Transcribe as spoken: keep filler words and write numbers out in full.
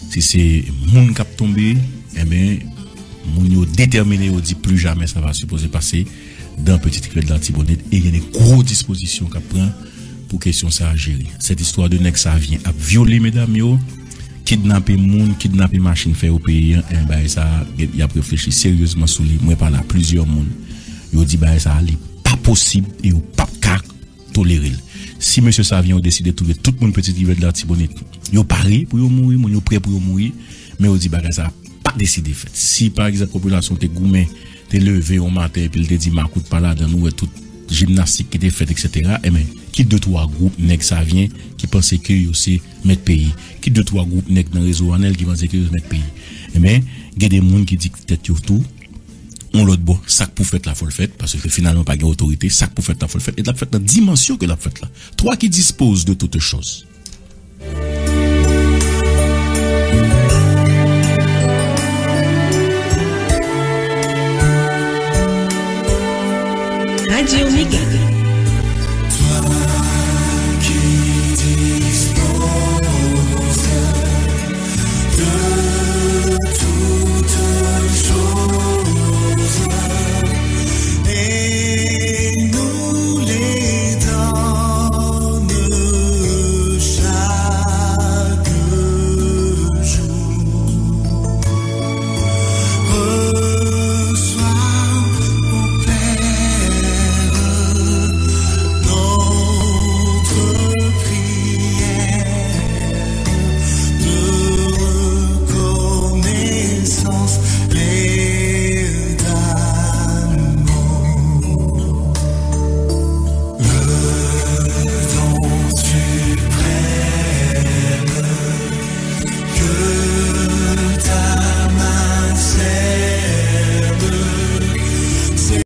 Si se moun k ap tonbe, enben, moun yo detèmine, yo di pli jamè sa va sipoze pase dan Petite Rivière de l'Artibonite e gen de gwo dispozisyon k ap pran pou kesyon sa a jere. Cette histoire de nèg Savyen ap vyole medam yo, kidnape moun, kidnape machin, fè yo peye an, en bagay sa a, y ap reflechi seryezman sou li. Mwen pale a plizyè moun, yo di bagay sa a, li pa posib e yo p ap ka tolere l. Si mesye Savyen yo deside touye tout moun Petite Rivière de l'Artibonite, yo pare pou yo mouri, moun yo prè pou yo mouri, men yo di bagay sa a pa deside fèt. Si, pa egzanp, popilasyon te goumen, te leve yon maten epi l te di makout pa ladan, nou wè tout jimnastik ki te fèt, etsetera, enben, ki de twa gwoup nèg Savyen ki panse ke yo se mèt peyi? Ki de twa gwoup nèg nan rezo Anèl ki panse ke yo se mèt peyi? Enben, gen de moun ki di tèt yo tou, yon lòt bò, sa k pou fèt la, fò l fèt, paske finalman pa gen otorite, sa k pou fèt la, fò l fèt, e l ap fèt nan dimansyon ke l ap fèt la. Toi qui disposes de toutes choses. Radio Mega.